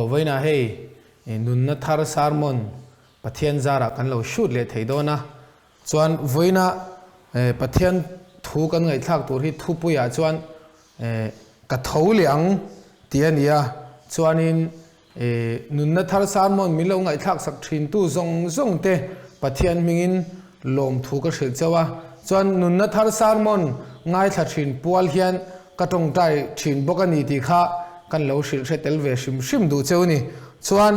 Aw vawiinah hei nunna thar sermon Pathian zarah kan lo shoot leh thei dawn a, chuan vawiina Pathian thu kan ngaihthlak tur hi thupuiah chuan ka tho leh ang tih a ni a, chuanin nunna thar sermon min lo ngaihthlak sak thintu zawng zawng te Pathian hmingin lawmthu ka hrilh chauh a, chuan nunna thar sermon ngaithla thin pual hian ka tawngtai thin bawk a ni tih kha kan lo hrilh hre tel ve hrim hrim duh cheu ni. Chuan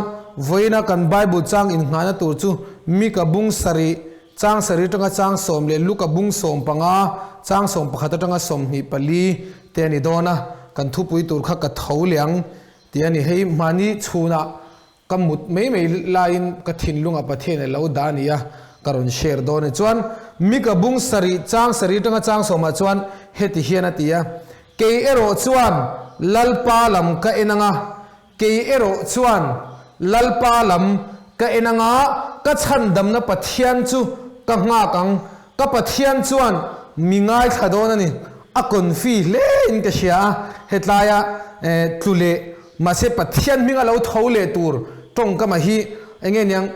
vawiina kan Bible chang innghahna tur chu Mika bung sarih, chang sarih atanga chang sawm leh Luka bung 15, chang 11 atanga 24 te a ni dawn a, kan thupui tur kha ka tho leh ang tih a ni. Hei mahni chhunah Ka mut mai mai laiin ka thinlungah Pathian a lo dah a ni a, ka rawn share dawn e. Chuan Mika bung sarih chang sarih atanga chang sawmah chuan heti hian a ti a, Kei erawh chuan Lalpa lam ka en anga, kei erawh chuan Lalpa lam ka en anga, ka chhandamna Pathian chu ka nghak ang, ka Pathian chuan mi ngaithla dawn a ni. A confi hlein ka hria a, hetlaia tlu leh Mahse Pathian hminga lo tho leh tur tawngkama hi enge niang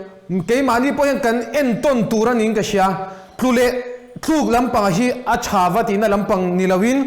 keimahni pawh hian kan entawn tur a niin ka hria. Tlu leh tluk lampang hi a tha va tihna lampang ni loin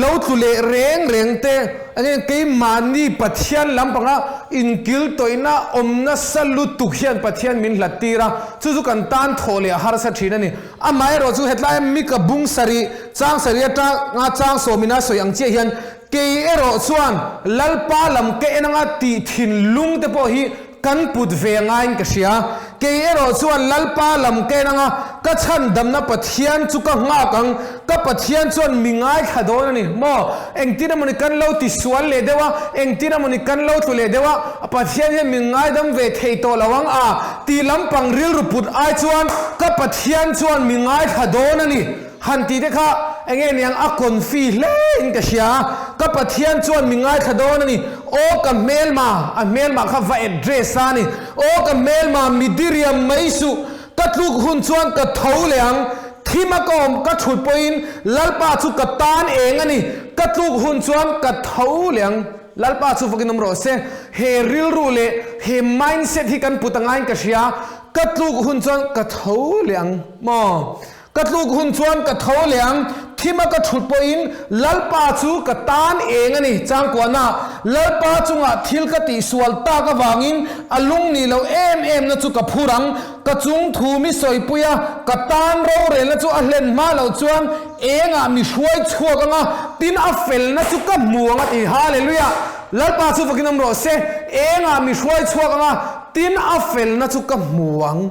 lo tlu leh reng reng te enge keimahni Pathian lampanga inkil tawihna awm nasa lutuk hian Pathian min hlat tir a, chu chu kan tan thawh leh a harsa thin a ni. Amaherawh chu hetlai Mika bung sarih chang sarih atanga chang sawmina sawi ang chiah hian Kei erawh chuan Lalpa lam ka en anga tih thinlung te pawh hi kan put ve ngaiin ka hria. Kei erawh chuan Lalpa lam ka en anga ka chhandamna Pathian chu ka nghak ang, ka Pathian chuan mi ngaithla dawn a ni maw? Engtin emawni kan lo tisual leh deuh a, engtin emawni kan lo tlu leh deuh a, Pathian hian min ngaidam ve thei tawh lo ang a tih lampang rilru put ai chuan ka Pathian chuan mi ngaithla dawn a ni. Han tih te kha enge niang a confi hle in ka hria a, ka Pathian chuan mi ngaithla dawn a ni, aw ka hmelma, a hmelma kha va address a ni, aw ka hmelma mi diriam mai suh, ka tluk hun chuan ka tho leh ang, thim a ka awm ka thut pawhin Lalpa chu ka tan eng a ni, ka tluk hun chuan ka tho leh ang, Lalpa chu vakin awm rawh se, he rilru leh he mindset hi kan put angaiin ka hria, ka tluk hun chuan ka tho leh ang maw? Ka tluk hun chuan ka tho leh ang, thima ka thut pawhin Lalpa chu ka tan eng a ni. Changkuahna, Lalpa chungah thil ka tihsual tak avangin a lung nih loh em emna chu ka phur ang. Ka chung thu mi sawipui a, ka tan rorelna chu a hlen hma loh chuan engah mi hruai chhuak ang a, tin a felna chu ka hmu ang a ti. Hallelujah! Lalpa chu vakin awm rawh se, engah mi hruai chhuak ang a, tin a felna chu ka hmu ang.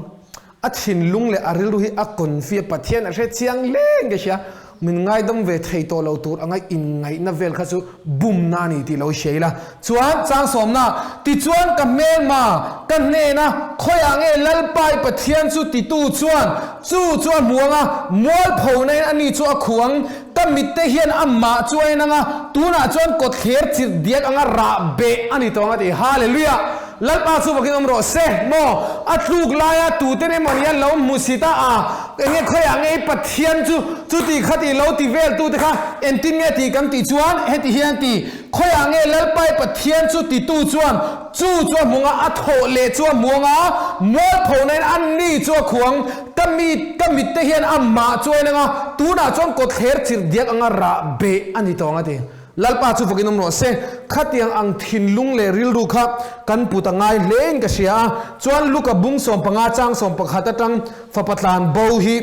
A thinlung leh a rilru hi a confi a, Pathian a hre chiang leng ka hria, min ngaidam ve thei tawh lo tur anga inngaihna vel kha chu bumna a ni tih lo hria ila. Chuan changsawmna, tichuan ka hmelma, ka hnena khawiah nge Lalpai Pathian chu titu chuan chu chu a hmu anga, mualpho nain ani chu a khuh ang, ka mitte hian amah chu a en anga, tunah chuan kawtthler chirh diak anga rah beh a ni tawh ang a ti. Hallelujah! Lalpa chu vakin awm rawh se maw? A tluk laia tute emaw nia lo hmu si ta a, enge khawiah nge i Pathian chu chuti khati lo ti vel tute kha entin nge tih kan tih chuan heti hian a ti, Khawiah nge Lalpa i Pathian chu titu chuan chu chu a hmung a, a thawh leh chu a hmuang a, mualpho nain a ni chu a khuang, ka mi ka mitte hian amah chu a en anga, tunah chuan kawtthler chirh diak anga rah beh a ni tawng a ti. Lalpa chu vakin awm rawh se, khatiang ang thinlung leh rilru kha kan put a ngai hlein ka hria a, chuan Luka bung 15 chang 11 atang fapa tlan bo hi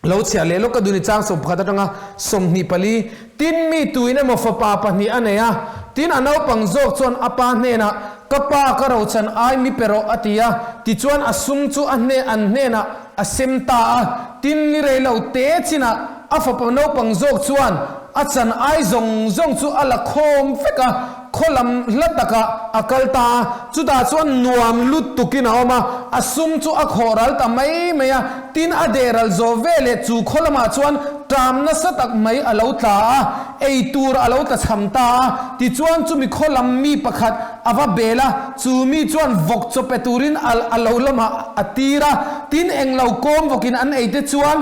lo chhiah leh lawk ka dun i chang 11 atanga 24, tin mi tuin emaw fapa pahnih a nei a, tin a naupang zawk chuan a pa hnenah ka pa ka rochan ai mi pe rawh a ti a, tichuan a sum chu a hne an hnenah a sem ta a, tin ni rei lo te chinah a fapa naupang zawk chuan A chan ai zawng zawng chu a la khawm vek a, khaw lam hla takah a kal ta a, chutah chuan nuam lut tukin a awm a, a sum chu a khawh ral ta mai mai a, tin a deh ral zawh ve leh chu khaw lamah chuan ṭam nasa tak mai a lo tla a, ei tur a lo tla chham ta a, tichuan chumi khaw lam mi pakhat a va bel a, chu mi chuan vawk chaw pe turin a a lo lamah a tir a, tin englo kawm vawkin an ei te chuan.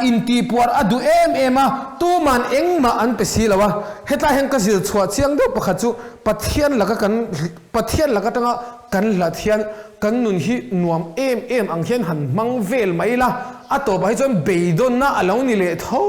intihpuar a duh em em a, tuman engmah an pe si lo a. Hetlai hian ka zir chhuah chiang deuh pakhat chu Pathian laka kan Pathian laka tanga kan hlat hian kan nun hi nuam em em ang hian han hmang vel mai la, a tawpah hi chuan beidawnna a lo ni leh tho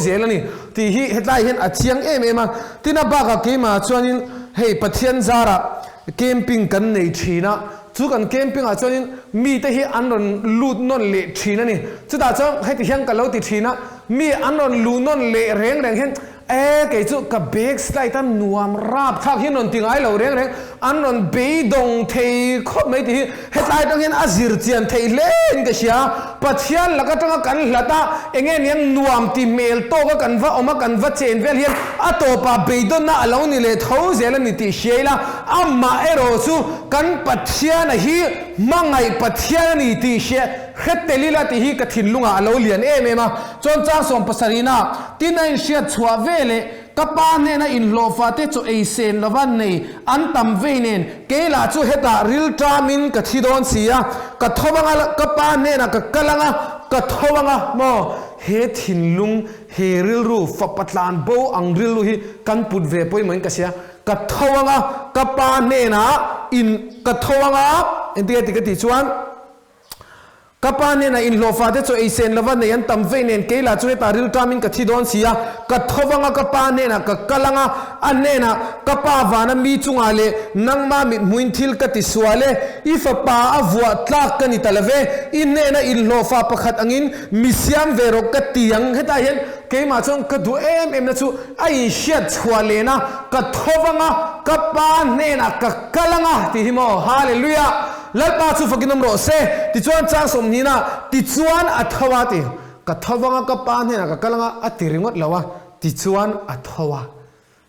zel a ni tih hi hetlai hian a chiang em em a. Tin a bakah keimah chuanin hei Pathian zarah camping kan nei thin a, Chu kan camping ah chuanin mite hi an rawn lut nawn leh thin a ni. Chutah chuan heti hian ka lo ti thin a, mi an rawn luh nawn leh reng reng hian e kei chu ka bag slide a nuam rap thlak hi an rawn ti ngai lo reng reng, an rawn beidawng thei khawp mai tih hi hetlai atang hian a zir chian theih hle in ka hria. Pathian lak atanga kan hlat a, enge niang nuam ti hmel tawk a kan va awm a kan va chen vel hian a tawpah beidawnna a lo ni leh tho zel a ni tih hria ila, amah erawh chu Kan Pathiana hi hmangaih Pathian a ni tih hria hre tel ila tih hi ka thinlungah a lo lian em em a. Chuan chang sawm pasarihna tin a inhriat chhuah ve leh ka pa hnena inhlawhfa te chaw ei sen lova nei an tam vei nen kei lah chu hetah rilṭamin ka thi dawn si a, ka tho anga ka pa hnenah ka kal anga ka tho anga maw he thinlung he rilru fapa tlan bo ang rilru hi kan put ve pawimawhin ka hria. Ka tho anga ka pa hnenah in ka tho anga engtin nge ti ka tih chuan ka pa hnenah inhlawhfa te chaw ei sen lova nei an tam vei nen kei lah chu hetah rilṭamin ka thi dawn si a, ka tho anga ka pa hnenah ka kal anga a hnenah ka pa vana mi chungah leh nangma mithmuin thil ka ti sual e, i fapa a vuah tlak ka ni ta love, i hnena inhlawhfa pakhat angin mi siam ve rawh ka ti ang hetah hian keimah chuan ka duh em em na chu A inhriat chhuah len a, ka tho vang a, ka Pa hnenah ka kal ang a, tih hi maw? Hallelujah! Lalpa chu fakin awm rawh se. Tichuan chang sawmhnihna, tichuan a tho a ti. Ka tho vang a, ka Pa hnenah ka kal ang a, a ti ringawt lo a, tichuan a tho a.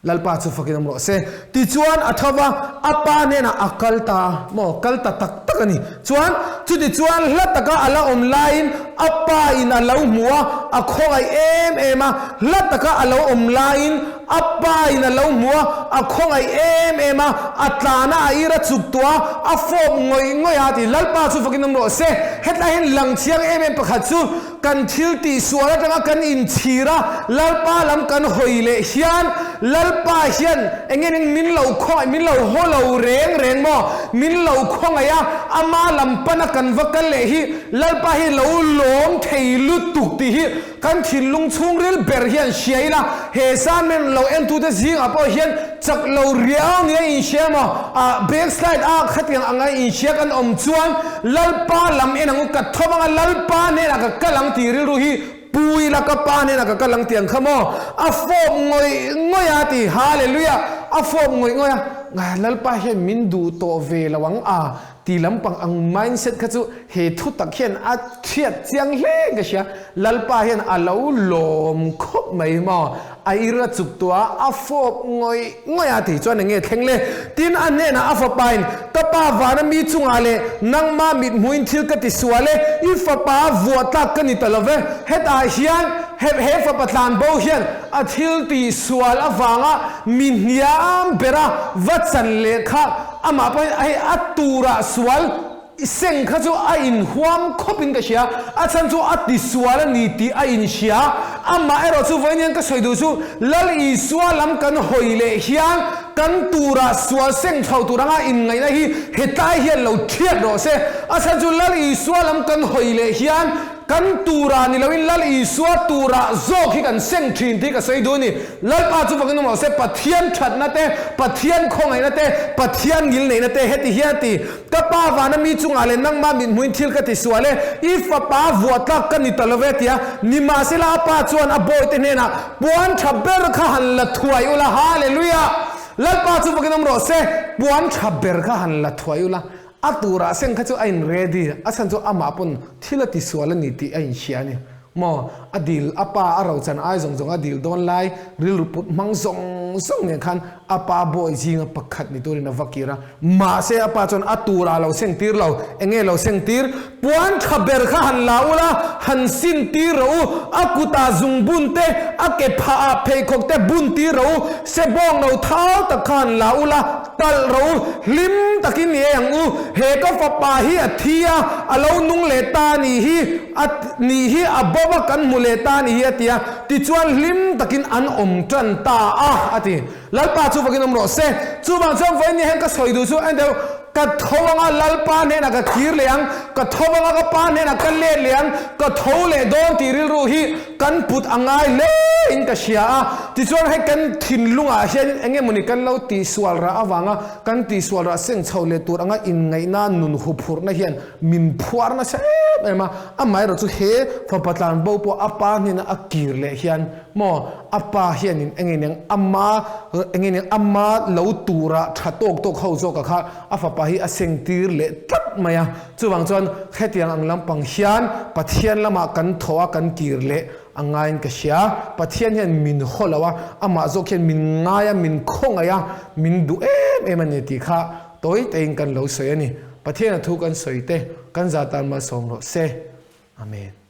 Lalpa chu fakin awm rawh se. Tichuan a tho va, a Pa hnenah a kal ta a, maw? Kal ta tak tak a ni. Chuan, chutichuan hla taka a la awm laiin a pa in a lo hmu a, a khawngaih em em a. Hla taka a lo awm laiin a pa in a lo hmu a, a khawngaih em em a. A tlana a ir a chuk tuah a, a fawp ngawih ngawih a ti. Lalpa chu fakin awm rawh se. Hetlai hian lang chiang em em pakhat chu kan thil tih sual atanga kan inchhir a, Lalpa lam kan hawi leh hian Lalpa hian eng nge ning min lo khawngaih, min lo haw lo reng reng maw? Min lo khawngaih a, ama lam pana kan va kal leh hi Lalpa hi lo lawm thei lutuk tih hi kan thinlung chhungril ber hian hria ila, he sermon lo entute zingah pawh hian chak lo riau nia inhria maw? Ah, backslide a khatiang anga inhria kan awm chuan Lalpa lam en ang u, ka tho anga Lalpa hnenah ka kal ang tih rilru hi Pu ila ka pa hnenah ka kal ang tih ang kha maw? A fawp ngawih ngawih a ti, Hallelujah! A fawp ngawih ngawih a, Lalpa hian min duh tawh ve lo ang a ti lampang ang mindset kha chu he thu tak hian a hriat chiang hle in ka hria. Lalpa hian a lo lawm khawp mai maw? A ir a chuk tuah a, a fawp ngawih ngawih a tih chuan eng nge thleng le? Tin, a hnenah a fapain, Ka pa vana mi chungah leh nangma mithmuin thil ka ti sual e, i fapa a vuah tlak ka ni ta lo ve. Hetah hian he he fapa tlan bo hian a thil tih sual avanga mi hniam bera va chan leh kha amah pawhin hei a turah sual I seng kha chu a inhuam khawp in ka hria, a chhan chu a tisual a ni tih a inhria. Amah erawh chu vawiin hian ka sawi duh chu Lal Isua lam kan hawi leh hian kan turah sual seng chho tur anga inngaihna hi hetlai hian lo thiat rawh se. A chhan chu Lal Isua lam kan hawi leh hian kan turah ni loin Lal Isua turah zawk hi kan seng thin tih ka sawi duh a ni. Lalpa chu vakin awm rawh se, Pathian thatna te, Pathian khawngaihna te, Pathian ngilneihna te heti hian a ti. Ka pa vana mi chungah leh nangmah mithmuin thil ka ti sual e, i fapa vuah tlak ka ni ta lo ve tia, nimahsela a pa chuan a bawihte hnenah puan tha ber kha han la thuai ula, Hallelujah! Lalpa chu vakin awm rawh se, puan tha ber kha han la thuai ula, a turah seng kha chu a in ready, a chhan chu amah pawn thil a ti sual a ni tih a inhria a ni maw, a dil a pa a rochan ai zawng zawng a dil dawn lai rilru put hmang zawng zawng nen khan. A pa bawi zinga pakhat ni turin a va kir a, mahse a pa chuan a turah a lo seng tir lo. Enge lo seng tir? Puan tha ber kha han la ula, han sin tir rawh u, a kutah zung bun te, a ke phahah pheikhawk te bun tir rawh u, sebawng no thau tak kha han la ula, talh rawh u, hlim takin ni ei ang u, he ka fapa hi a thi a, a lo nung leh ta ni hi, a nih hi a bo a kan hmu leh ta ni hi a ti a, tichuan hlim takin an awm tan ta a, a ti. Lalpa chu vakin awm rawh se. Chuvang chuan vawiin hian ka sawi duh chu en deuh, ka tho anga Lalpa hnenah ka kir leh ang, ka tho anga ka pa hnenah ka let leh ang, ka tho leh dawn tih rilru hi kan put a ngai hle in ka hria a. Tichuan hei kan thinlungah hian eng emawni kan lo tihsual rah avanga kan tihsual rah seng chho leh tur anga inngaihna nun huphurhna hian min phuar nasa em em a. Amaherawh chu he fapa tlanbo pawh a pa hnena a kir leh hian Maw, a pa hianin engin eng ama engin eng ama lo tura tha tawk tawk ho zawka kha a fapa hi a seng tir leh tlat mai a. Chuvang chuan hetiang ang lampang hian Pathian lamah kan thaw a kan kir leh a ngaiin ka hria. Pathian hian min haw lo a, amah zawk hian min ngai a, min khawngaih a, min duh em em a ni tih kha tawi teiin kan lo sawi a ni. Pathian a thu kan sawi te kan zah tan malsawm rawh se. Amen.